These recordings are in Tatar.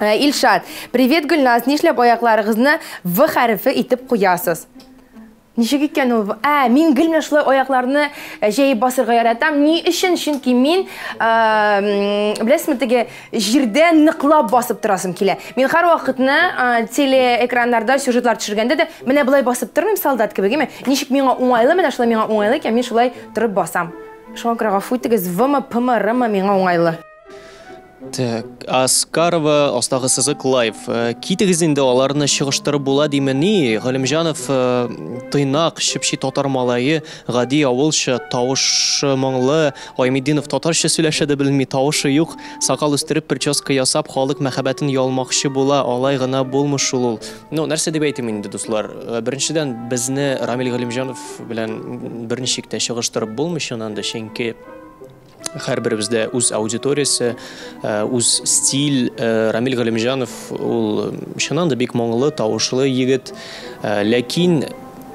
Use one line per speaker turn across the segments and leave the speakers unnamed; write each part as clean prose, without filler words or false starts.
Илшат, привет, Гөлназ, нишләп аякларыгызны В хәрефе итеп куясыз? Ничек икән ул? Ә, мин гел менә шулай аякларны җәеп басырга яратам. Ни өчен? Чөнки мин, беләсезме, теге җирдә ныклап басып торасым килә. Мин һәрвакытны телеэкраннарда сюжетлар төшергәндә дә менә болай басып тормыйм солдат кебек, әйме? Ничек миңа уңайлы, менә шулай миңа уңайлы икән, мин шулай торып басам. Шуңа күрә гафу итегез, В-мы, П-мы, Р-мы миңа уңайлы.
Так, Аскарова, астагы сызык лайв. Китегез инде, аларны чыгыштырып була димени? Галимҗанов тыйнак, чеп-чи татар малае, гади авылча, тавышы моңлы. Айметдинов татарча сөйләшә дә белми, тавышы юк. Сакал үстереп, прическа ясап, халык мәхәббәтен ялмакчы була, алай гына булмый шул ул. Ну, нәрсә дип әйтим инде, дуслар? Беренчедән, безне Рамил Галимҗанов белән берничек тә чыгыштырып булмый чыннан да, чөнки һәрберебездә үз аудиториясе, үз стиль. Рамил Галимҗанов ул чыннан да бик моңлы, тавышлы егет. Ләкин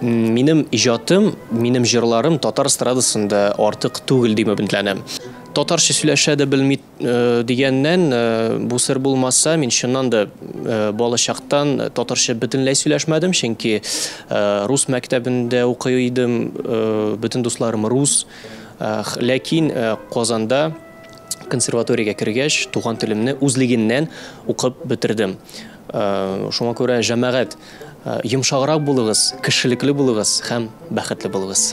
минем иҗатым, минем җырларым татар эстрадасында артык түгел дип өметләнәм. Татарча сөйләшә дә белми дигәннән, бу сер булмаса, мин чыннан да балачактан татарча бөтенләй сөйләшмәдем, чөнки рус мәктәбендә укый идем, бөтен дусларым рус. Ләкин Казанда консерваториягә кергәч, туган телемне үзлегеннән укып бетердем. Шуңа күрә, җәмәгать, йомшаграк булыгыз, кешелекле булыгыз һәм бәхетле булыгыз.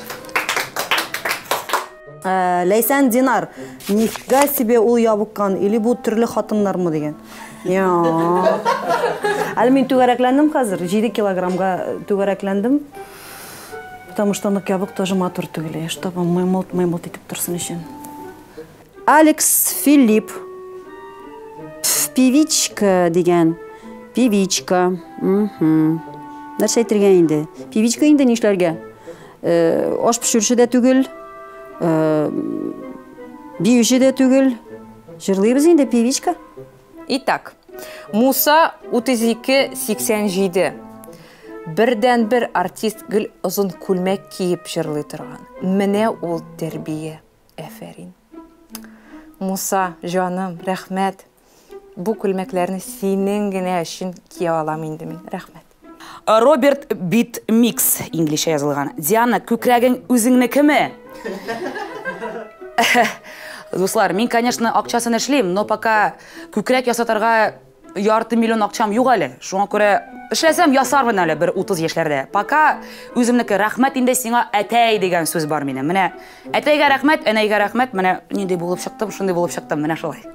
Ләйсән Динар, нифига себе ул ябыккан, или бу төрле хатыннармы дигән. Әле мин түгәрәкләндем хәзер, 7 килограммга түгәрәкләндем. Потому что нык ябык тоже матур түгел, чтобы мыймылт-мыймылт итеп торсын өчен.
Алекс Филипп. Певичка дигән. Певичка. Нәрсә әйтергә инде? Певичка инде нишләргә? Аш пешерүче дә түгел, биюче дә түгел. Җырлыйбыз инде, певичка.
Итак, Муса 32 87. Бердән-бер артист гел озын күлмәк киеп җырлый торган. Менә ул тәрбия. Әфәрин. Муса, җаным, рәхмәт. Бу күлмәкләрне синең генә өчен кия алам инде мин. Рәхмәт.
Роберт Бит Микс инглизчә язылган. Диана, күкрәгең үзеңнекеме? Дуслар, мин, конечно, акчасын эшлим, но пока күкрәк ясатырга ярты миллион акчам юк әле. Шуңа күрә эшләсәм ясармын әле бер 30 яшьләрдә. Пока үземнеке. Рәхмәт инде сиңа, әтәй дигән сүз бар минем. Менә әтәйгә рәхмәт, әнәйгә рәхмәт. Менә нинди булып чыктым, шундый булып чыктым. Менә шулай.